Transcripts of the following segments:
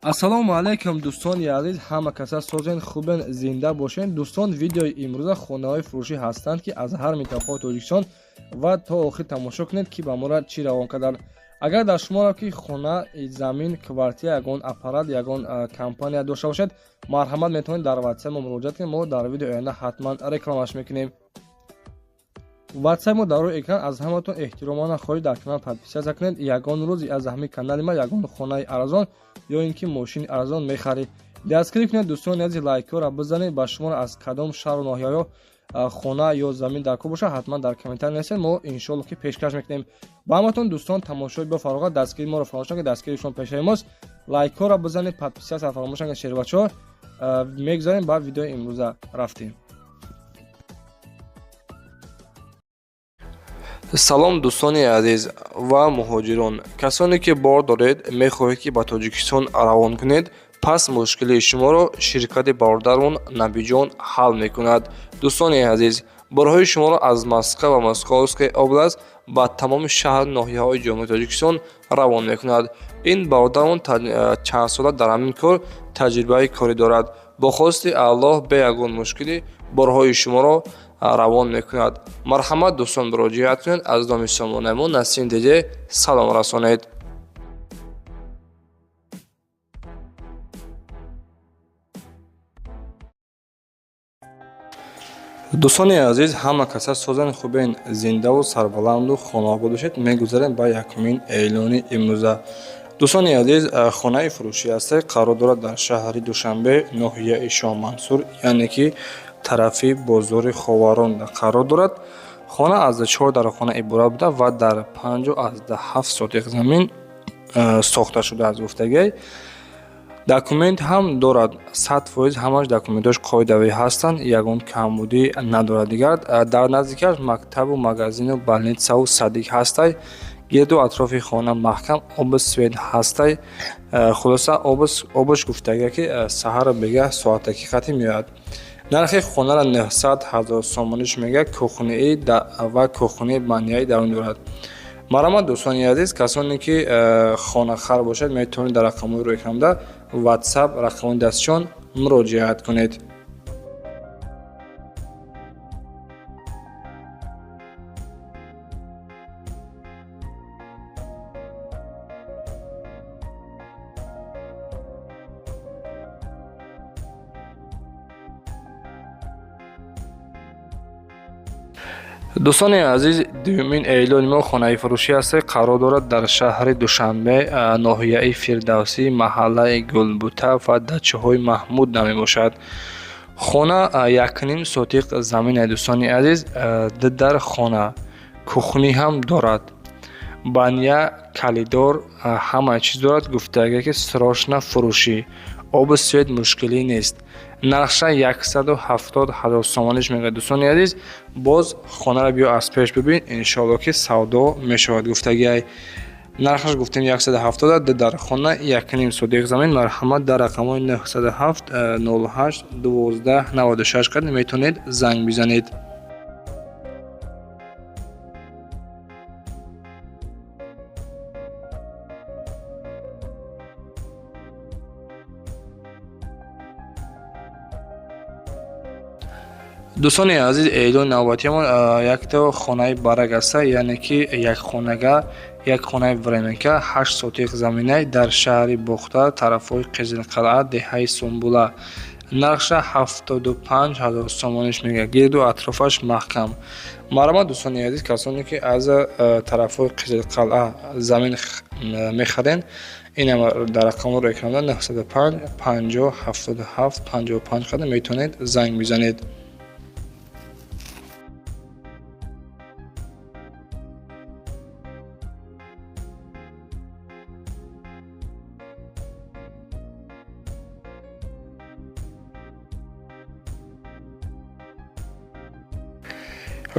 Ассалому алайкум, дӯстони азиз, ҳама каса созен, хубен, зинда бошен. Дӯстон, видеои имрӯза хонаҳои фурӯшӣ ҳастанд, ки аз ҳар минтақаи Тоҷикистон, ва то охир тамошо кунед, ки ба мора чӣ равон карданд. Агар дар шуморо ки хона, замин, квартира, ягон аппарат, ягон компания дошта бошед, марҳамат, метавонед дар ватсап мо муроҷиат кунед. Мо дар видеои оянда ҳатман рекламаш мекунем. Ватсап мо дар рӯи экран. Аз ҳаматон эҳтиромона хоҳиш, дар канал подписаться кунед. Ягон рӯз аз ҳамин канали ма ягон хонаи арзон ё ин ки мошини арзон мехаред. Дастгирӣ кунед, дӯстони азиз, лайкҳоро бизанед. Ба шуморо аз кадом шаҳру ноҳияҳо хона ё замин дар кор бошад, ҳатман дар комментар нависед, мо иншоалло ки пешкаш мекунем ба ҳаматон. Дӯстон, тамошои бо фароғат, дастгирии моро фаромӯш накунед, дастгирии шумо пешаи мост. Лайкҳоро бизанед, подписаться фаромӯш накунед, шербачаҳо. Мегузарем ба видеои имрӯза, рафтем. Салом, дӯстони азиз ва муҳоҷирон, касоне ки бор доред, мехоҳед, ки ба Тоҷикистон равон кунед, пас мушкилии шуморо ширкати бародармон Набиҷон ҳал мекунад. Дӯстони азиз, борҳои шуморо аз Москва ва Московская область ба тамоми шаҳру ноҳияҳои Ҷумҳурии Тоҷикистон равон мекунад. Ин бародармон чандсола дар ҳамин кор таҷрибаи корӣ дорад. Бо хости Аллоҳ, бе ягон мушкилӣ борҳои шуморо равон мекунад. Марҳамат, дӯстон, муроҷиат кунед. Аз номи сомонаи мо Насим Деде салом расонед. Дӯстони азиз, ҳама каса созен, хубен, зиндаву сарбаланду хонаобод бошед. Мегузарем ба якумин эълони имрӯза. Дӯстони азиз, хонаи фурӯшӣ ҳасте, қарор дорад дар шаҳри Душанбе, ноҳияи Шоҳмансур, яъне ки тарафи бозори Ховарон қарор дорад. Хона аз чор дархона иборат буда ва дар 5,7 сотиқ замин сохта шудааст. Гуфтагиай, документ ҳам дорад, 100%, ҳамаш документҳош қоидавӣ ҳастанд, ягон камбудӣ надорад. Дигар дар наздикиаш мактабу магазину больницаву садик ҳастай. Гирду атрофи хона маҳкам, обу свет ҳастай. Хулоса, обуш гуфтагия, ки саҳару бегаҳ соатаки қатӣ меояд. Нархи хонаро 900 000 сомониш мегӯяд. Кухниӣ ва кухнии баняи дарун дорад. Марҳамат, дӯстони азиз, касоне ки хонахар бошад, метавонед дар рақамҳои рӯи экранда ватсап, рақамҳои дастшон муроҷиат кунед. Дӯстони азиз, дуюмин эълони мо хонаи фурӯшӣ аст, қарор дорад дар шаҳри Душанбе, ноҳияи Фирдавсӣ, маҳаллаи Гулбута ва дачаҳои Маҳмуд намебошад. Хона 1,5 сотиқ замина, дӯстони азиз, ду дар хона, кухнӣ ҳам дорад, баня, коридор, ҳама чиз дорад. Гуфтага, ки срочно фурӯшӣ, обу свет мушкилӣ нест. Нархша 170 000 сомониш мегӯяд. Дӯстони азиз, боз хонаро биё аз пеш бибин, иншоалло ки савдо мешавад. Гуфтагиай, нархаш гуфтем 170, ду дар хона, 1,5 сотиқ замин. Марҳамат, дар рақамҳои 907 08 12 96 кард метавонед занг бизанед. Дӯстони азиз, эълони навбатиамон якто хонаи барак аста, яъне ки як хонага, як хонаи временка, 8 сотиқ заминай дар шаҳри Бохтар, тарафҳои Қизилқалъа, деҳаи Сумбула. Нархша 75 000 сомониш мегӯяд. Гирду атрофаш маҳкам. Марҳамат, дӯстони азиз, касоне ки аз тарафҳои Қизилқалъа замин мехарен, инам дар рақамҳоро экранда 905 50 77 55 карда метавонед занг бизанед.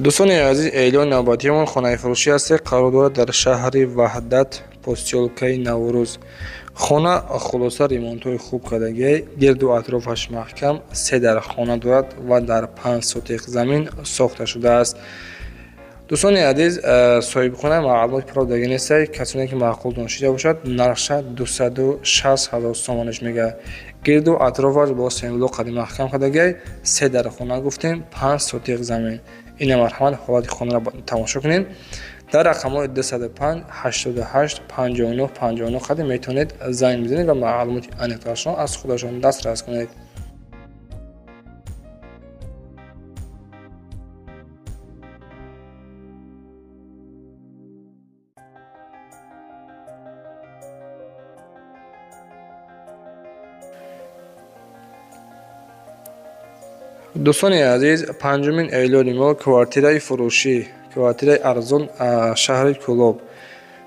Дӯстони азиз, эълони навбатиамон хонаи фурӯшӣ аст, қарор дорад дар шаҳри Ваҳдат, посёлкаи Наврӯз. Хона, хулоса, ремонтҳои хуб кардагиай, гирду атрофаш маҳкам, се дар хона дорад ва дар 5 сотиқ замин сохта шудааст. Дӯстони азиз, соҳибхона маълумоти пурра додаги нестай. Касоне ки маъқул донишида бошад, нархша 260 ҳазор сомониш мега. Гирду атрофаш бо семблок қади маҳкам кардагиай. Се дар хона гуфтем, 5 сотиқ замин. Ина марҳамат, ҳолати хонаро тамошо кунед. Дар рақамҳои 205 88 59 59 қади метавонед занг бизанед ва маълумоти аниқтарашон аз худашон дастрас кунед. Дӯстони азиз, панҷумин эълони мо квартираи фурӯшӣ, квартираи арзон, шаҳри Кӯлоб.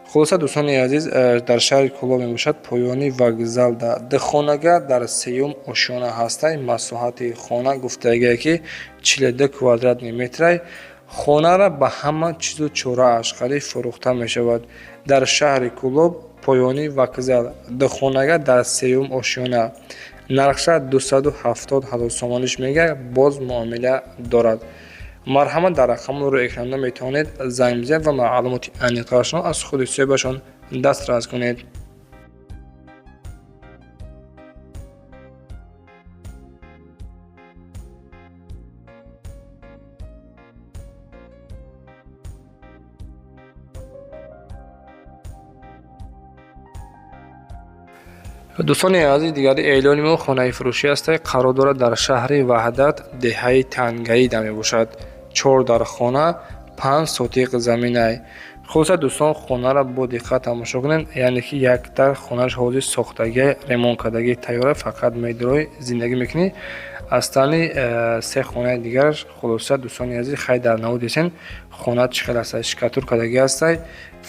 Хулоса, дӯстони азиз, дар шаҳри Кӯлоб мебошад, поёни вокзал ду хонага дар сеюм ошёна ҳастай. Масоҳати хона гуфтагие ки 42 квадратный метрай. Хонара ба ҳама чизу чорааш қариб фурӯхта мешавад. Дар шаҳри Кӯлоб, поёни вокзал, ду хонага дар сеюм ошёна. Нархша 270 ҳазор сомониш мега, боз муомила дорад. Марҳамат, дар рақамҳои рӯи экранда метавонед занг бизанед ва маълумоти аниқтарашонро аз худи соҳибашон дастрас кунед. Дӯстони азиз, дигари эълони мо хонаи фурӯшӣ аст, қарор дорад дар шаҳри Ваҳдат, деҳаи Тангаида мебошад. Чор дар хона, 5 сотиқ заминай. Хулоса, дӯстон, хонаро бо диққат тамошо кунед, яъне ки якдар хонааш ҳозир сохтагӣ, ремонт кардагӣ тайёра, фақат медрои зиндагӣ мекунӣ. Астани се хонаи дигараш. Хулоса, дӯстони азиз, хай дар навод десен хона чӣ хел ҳастай, штукатур кардагӣ ҳастай,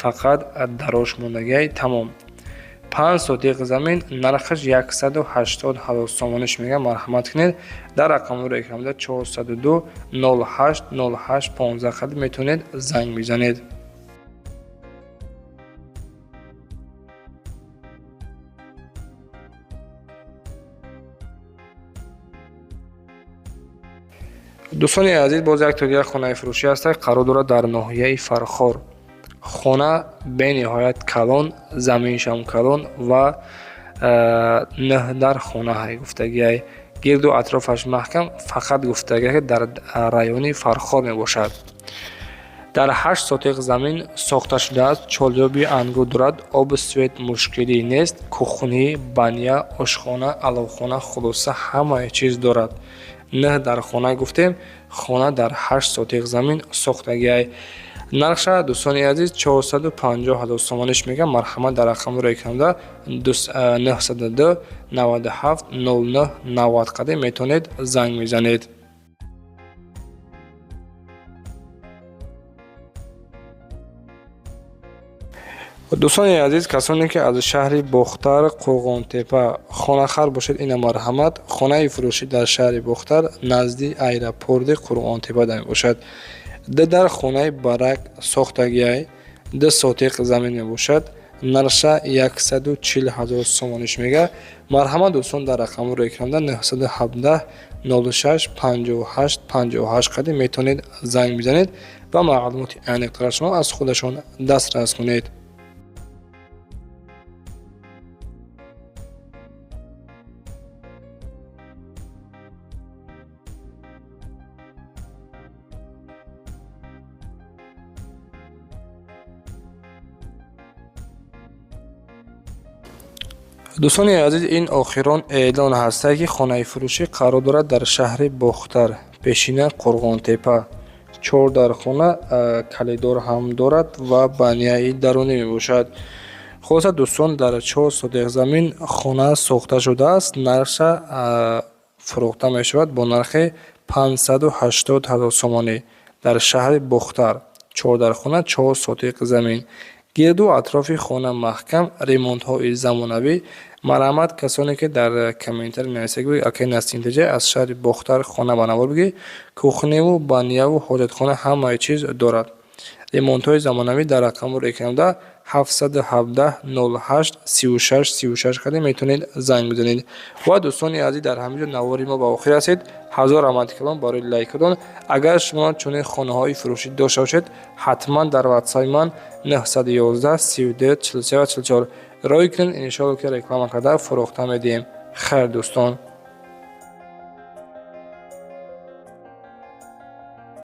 фақат дарош мондагиай, тамом. 5 сотиқ замин, нархаш 180 ҳазор сомониш мега. Марҳамат кунед, дар рақамҳои экранда 402 08 08 15 қади метавонед занг бизанед. Дӯстони азиз, боз як то дигар хонаи фурӯшӣ ҳаст, қарор дорад дар ноҳияи Фархор. Хона бениҳоят калон, заминшам калон ва нӯҳ дар хона ҳай гуфтагиай. Гирду атрофаш маҳкам, фақат гуфтагиай ки дар райони Фархор мебошад. Дар 8 сотиқ замин сохта шудааст, чолёби ангур дорад, обу свет мушкилӣ нест, кухни, баня, ошхона, аловхона, хулоса ҳамаи чиз дорад. Нӯҳ дар хона гуфтем, хона дар 8 сотиқ замин сохтагиай. Нархша, дӯстони азиз, 450 ҳазор сомониш мега. Марҳамат, дар рақамҳои экранда 902 97 09 90 қади метавонед занг мезанед. Дӯстони азиз, касоне ки аз шаҳри Бохтар, Қурғонтепа хонахар бошед, ина марҳамат, хонаи фурӯшӣ дар шаҳри Бохтар, назди аэропорти Қурғонтепа мебошад. Ду дар хонаи барак сохтагиай, 2 сотиқ замин мебошад. Нархша 140 ҳазор сомониш мега. Марҳамат, дӯстон, дар рақамҳои экранда 917 06 58 58 қади метавонед занг бизанед ва маълумоти аниқтарашонро аз худашон дастрас кунед. Дӯстони азиз, ин охирон эълон ҳастае ки хонаи фурӯшӣ қарор дорад дар шаҳри Бохтар, пешина Қурғонтепа. Чор дар хона, калидор ҳам дорад ва баняи дарунӣ мебошад. Хулоса, дӯстон, дар 4 сотиқ замин хона сохта шудааст, нархша фурӯхта мешавад бо нархи 580 ҳазор сомонӣ дар шаҳри Бохтар. Чор дар хона, 4 сотиқ замин. Гирду атрофи хона маҳкам, ремонтҳои замонавӣ. Марҳамат, касоне ки дар комментарий нависед, акай Насим-Теҷа аз шаҳри Бохтар хона ба навор бигир, кухневу баняву ҳоҷатхона ҳамаи чиз дорад. Ремонтҳои замонавӣ дар рақамҳои рекламада 717 08 36 36 кардем, метавонед занг бизанед. Ва, дӯстони азиз, дар ҳамин ҷо навори мо ба охир расид. Ҳазор раҳмати калон барои лайкатон. Агар шумо чунин хонаҳои фурӯшӣ дошта бошед, ҳатман дар ватсапи ман 911 32 43 44 рой кунед. Иншоалло, ки реклама карда фурӯхта медиҳем. Хайр, дӯстон.